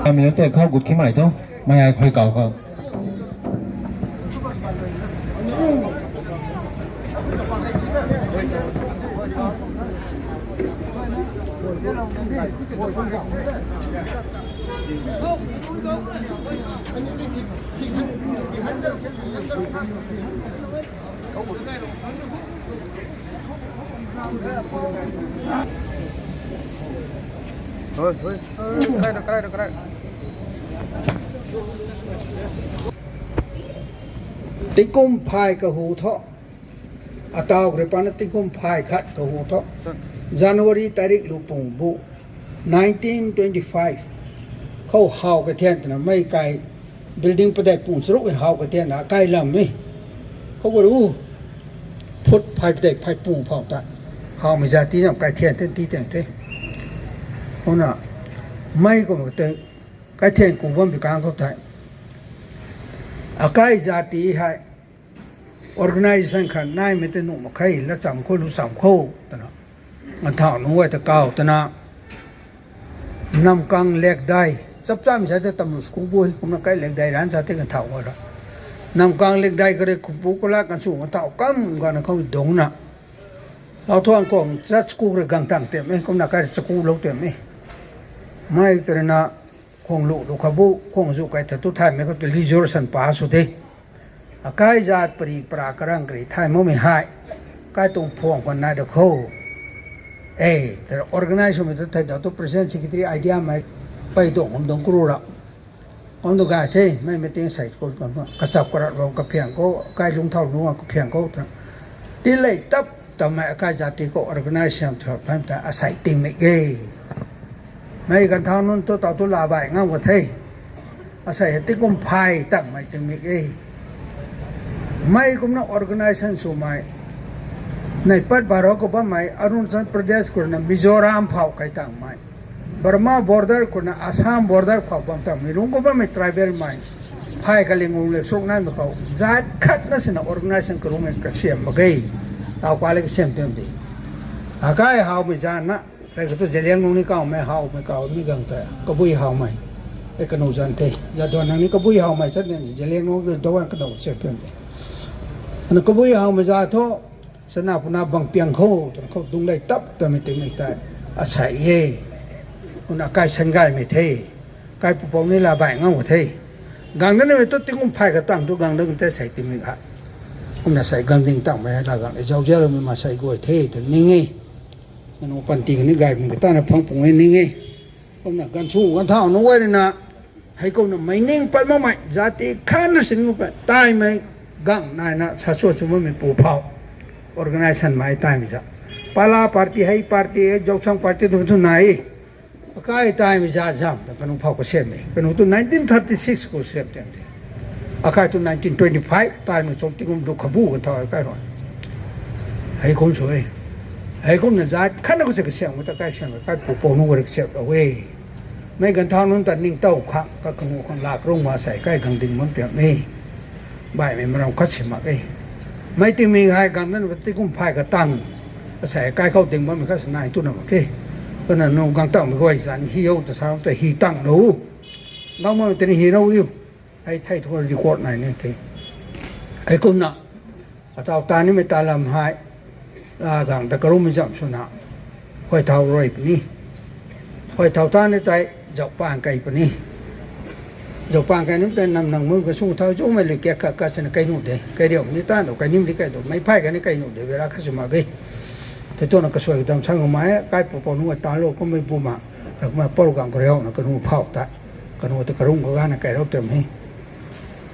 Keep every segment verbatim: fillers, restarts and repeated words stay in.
Kami na te khou gut ki mai tho. Mai ai khoi kau kau. Hoi, hoi. Karai, karai, karai. Tingkum phay kahu thu. Ataw kre pana tingkum phay khat kahu thu. January tarik lu pung bu. Nineteen twenty-five. Khou how kathian twna mei kai building padai pung charuk e how kathian na kai lam e. Khou ru. Phut phay padai phay pung phau ta. Howmei zat ti zam kai thian ten ti teng te. Hona mei kum kate. Kai thian ku bam bi kang khou thai. Akai zat ti hei. Organization khat naimei te nuh mak khe, la cham khou, lu cham khou, twna. Nganthau nu ai ta kau, twna. Namkang Lekdai, chap cham sa te Tamlu school bu hi, kumna kai Lekdai ran sa te nganthau ai ra. Namkang Lekdai kare kumpu kula kansu nganthau kam gana khou dong na. Lau thuan kong chat school kare gang tang tem e, kumna kai school lou tem e. Mai tare na, khong lu lu kha bu, khong zu kai ta tu thaymei khou te resolution pass sw the. Akai zat pari para karang kari thay makmei hei. Kai tuang phuang khwan nai da khou. E, tara organize swmei tu thei da tu president secretary idea mei. Pei tuang hom dong kuru ra. Hom dong gay the, mei meeting sai khou kan ma. Kachap karat bam kaphiang khou, kai lungthau lung kaphiang khou ta. Ti lei tap, tamei akai zat ti khou organize siam thap tham ta asei tingmik e. Mei ganthau nunc tu tau tu la bai ngam ka the. Asei hei tingkum phay tangmei tingmik e. Mei kumna organization swmei. Nei pat Bharo khou bammei, Arunachal Pradesh khou na Mizoram phau kai tangmei. Burma border khou na Assam border phau bam tangmei. Rung khou bammei tribal mei. Phay kaling ung le suk naimei khou. Zat khat na sina organization karumei kasiam mak ge. Tau kwa le kasiam tem di. Akai howmei zan na. Kai khou tu Zeliangrong ni kawmei howmei kawmei gang ta. Kabui howmei. E kanu zan the. Ya duan nang ni kabui howmei chat ni Zeliangrong ni dawan kanu chat pen de. Ana kabui howmei za thu. Sana puna bang piang khou, tun khou dung lei tap ta mei tingmik ta. Asei e. Una kai san gaymei the. Kai pupou ni la bai ngam ka the. Gang na ni mei tu tingkum phay katang tu gang na kan te sei tingmik ha. Kumna sei gang ding tangmei la gang e zauzialoumei ma sei guay the, ta ning e. Nanu panty kani gaymei kata na phang pung e ning e. Kumna gansu ganthau na guay rui na. Hei kumna mei ning pat makmei, zat ti khat na sin mak pat, taimei gang nai na sa sua sw makmei pu phau. Organization mei taimei za. Pala party hei, party hei, Zaucsang party tu tu nai. Akai taimei za zam, ta kanu phau kasiam e. Kanu tu nineteen thirty-six khou siam tiam the. Akai tu nineteen twenty-five, taimei chom tingkum duk khabu ganthau akai rui. Hei kum sw e. Hei kumna zat khat na khou se kasiam, ta kai siam, kai pupou nu guay kasiam lou e. Mei ganthau nunc ta ningtow khang, ka kangu khang lak rung ma sei, kai gang ding bam tiam e. Baihmei maram khat si mak e. Mei tingmik hei gang na tingkum phay katang. Asei kai khou ding bammei khat si nai tu na mak e. Kana nu gang tangmei guay zan hi o ta sa ta hi tang nu. Gang bammei tini hi rou diu. Hei thei thu record nai ni the. Hei kumna. Atau ta nimei ta lam hei. La gang ta karumei zam swna. Huay thau rui puni. Huay thau ta ni tei zauc pang kei puni. Zauc pang kei nim tei nam nang mun ka sung thau zumei lui kak kak ka sina kei nu de. Kei riu ni ta nu kei nim di kei tu. Mei phay kani kei nu de. Vera kha si mak ge. Kei tu na kasui ka dam sang ma e. Kai pupou nu ta lou kummei bu ma. Kumna pau gang kariu na kanu phau ta. Kanu ta karung ka gana kei rou tem he.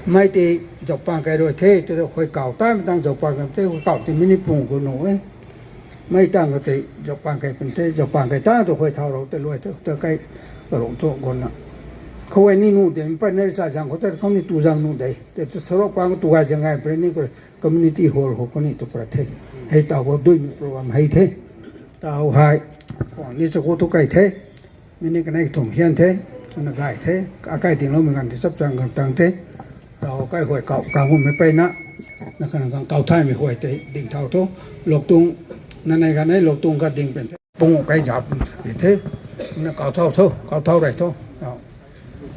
Mei ti zauc pang kei rui the, tu ta khuay kau ta mei tang zauc pang kei te, khuay kau ti mini pung gu nu e. Mei tang ka te zauc pang kei pun the, zauc pang kei ta tu khuay thau rou te luai te, ta kei karung tu gun na. Khou ai ni nu de, mei pat nai sa zang khou ta khou ni tu zang nu de, te tu sarok pang tu gay zang gay pre ni khou community hall khou khou ni tu pra the. Hei tau khou duimei program hei the. Tau hei, ni sa khou tu kei the. Mini kanei kathum hian the, na gay the, akai dingloumei ganv the, chap chang ganv tang the. Tau kai huay kau, kang hummei peyna, na khan kang kau thaymei huay tei ding thau tho, lok tuang, nanei ganei lok tuang khat ding pen the. Pung kai zap pi the, na kau thau tho, kau thau rey tho. Tau.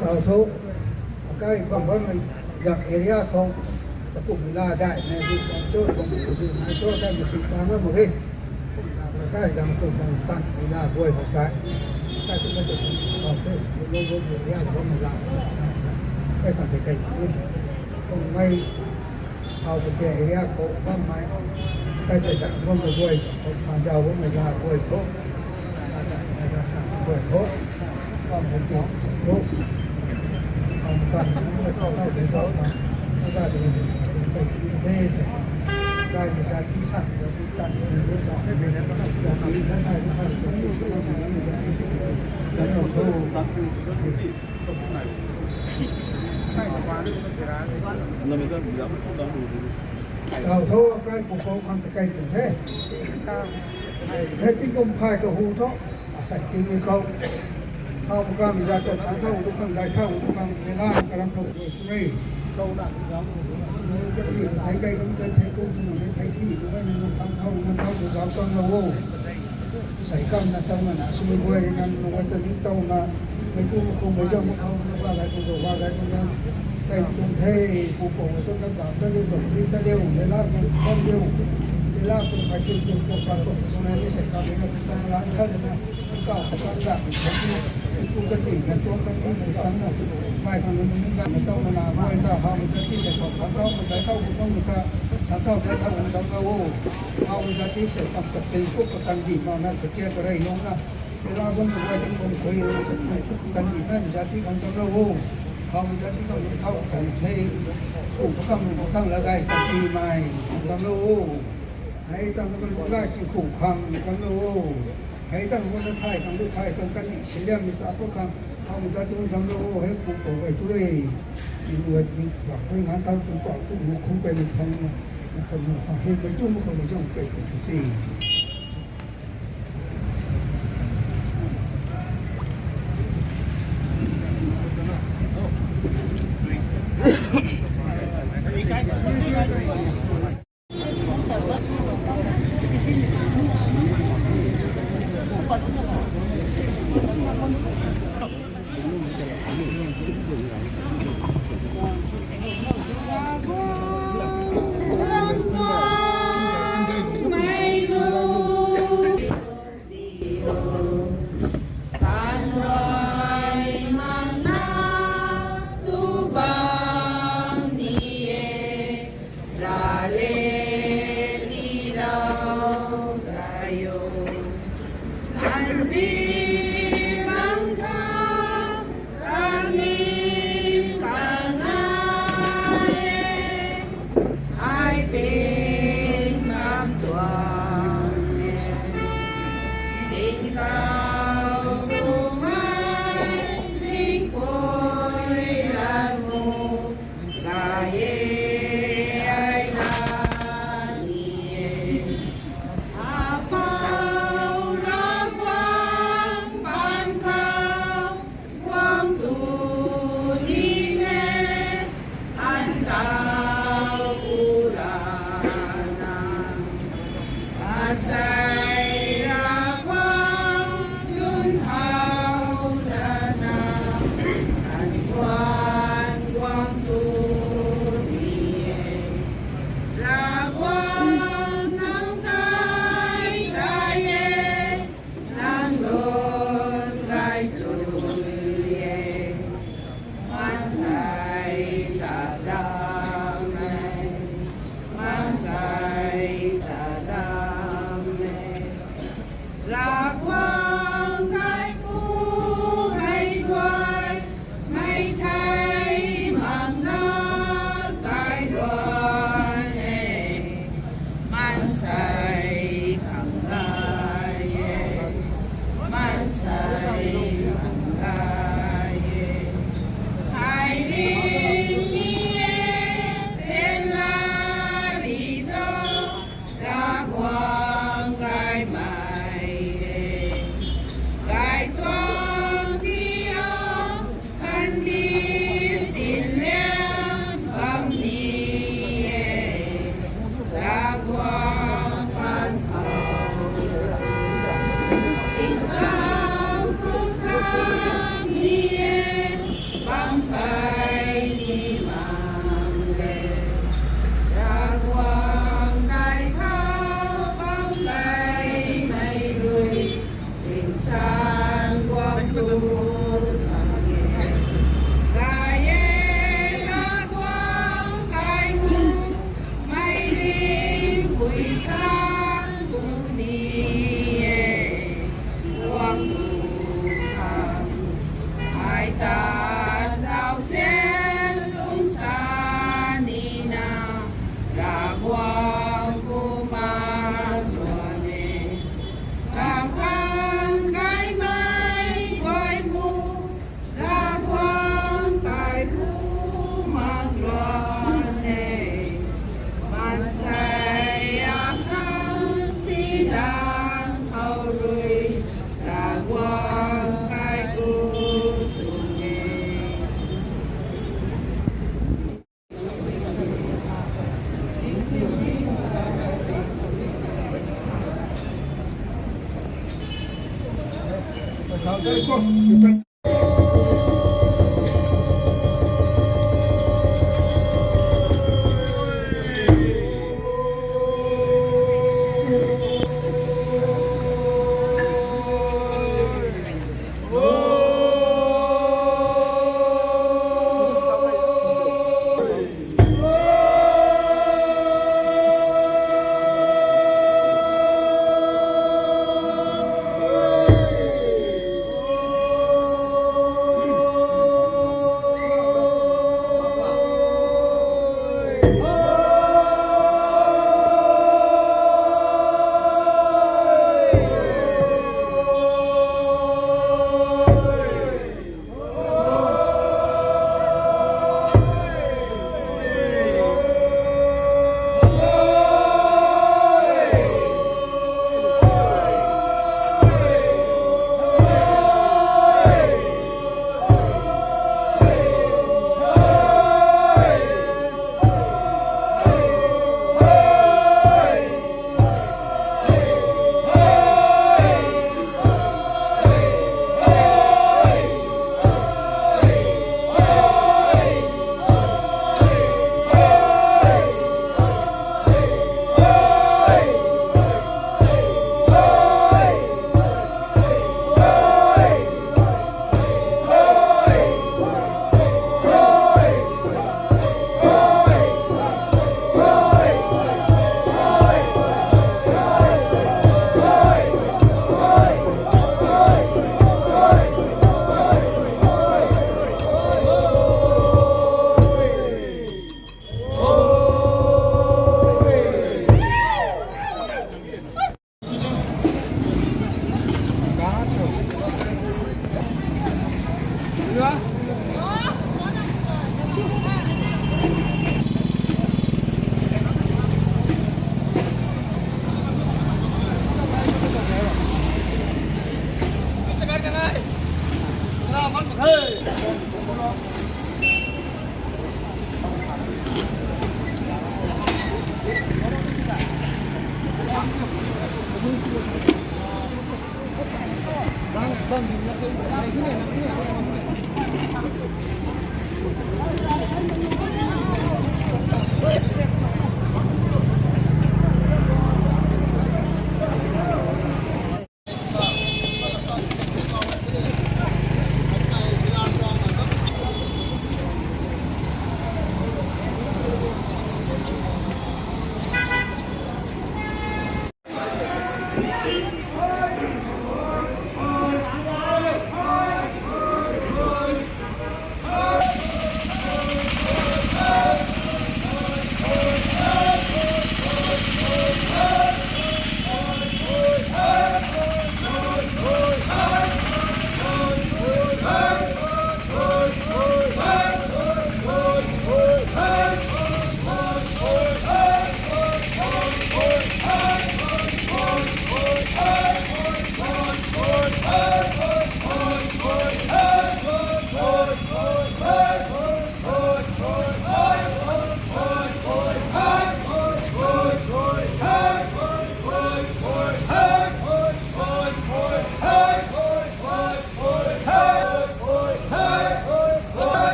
Tau thu, akai bam bammei zak area khou, takumhmei la dai, na zi kan cho, bam zi nai cho, kai masi pa ngam mak e. Akai zang tu zang san, mei la guay khou sai. Akai tu kai tu kan khou the, lu lu lu area khou mei la. Kai kan te kai ni. Kum mei, Hau Katia area khou bammei, kai kai zang bammei guay, khou pan zau bammei la guay khou, kai kai zang san guay khou, bam zi ti si khou, bam kan, kai sa tau de tau kan, kai kai zang Tau tho, kai pu khou khang ta kai pu the. Hei tingkum phay kahu tho, asei tingmei khou. Thau pu kamei za ta sa thau tu khang, dai thau tu khang, mei la karam thau tu sw re. Thei kai kum ta thei kum tu mei thei thi tu mei nang khang thau nang thau tu zau tuang lo o. Sei kam na tau na na sumei guay ri nang nungai ta ning tau na, mei tu khou mei zam khou na ba gay tu do ba gay tu na, kai tu the, pu pou tu na ta ta liu, dok ri ta liu, le la tu ta liu, le la tu kai siu tu tu pa chok tu na ni sei kam na tu sang la ta na, kau ka ta na, tu ka ti na tuang ka ti tu ta na, kai ka na ni ka na tau na na, guay ta ha, ta ti sei kam ka tau, ka tau, ka tau, ka tau, ka tau, ka tau, ka tau, Hau zat ti sei kam sa Facebook ka kandih mak na, sa kia ka rey nung na. Pela bam tu guay tingkum khui, kandih na zat ti khang tam lo o. Hau zat ti khang thau kan the. Ku ka kam, ku khang la gay kandih mei khang tam lo o. Hei tam na kan ku gay si ku khang tam lo o. Hei tam ku na thay khang, lu thay khang kandih si liam ni sa ku khang. Hau zat ti khang tam lo o. Hei ku khou gay tu re. Ni guay ti bak khui ngan thau tu pa ku mu khou kai ni khang na. Hei mei tu mu khou mei zam kai tu si.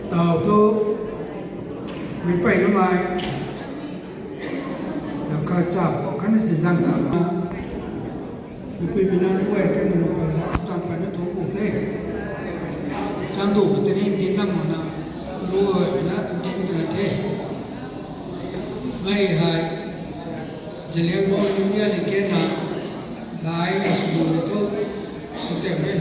Tau tu, mi pei namei, na ka chap, khatni si zang chap na, mi pui mi na ni guay kan nu pa zang chap pa na thu ku the. Zang tu ka tini din na mo na, ru na din na the. Mei hei, Zeliangrong Union ni ke na, lai na sw na tu, sw te me.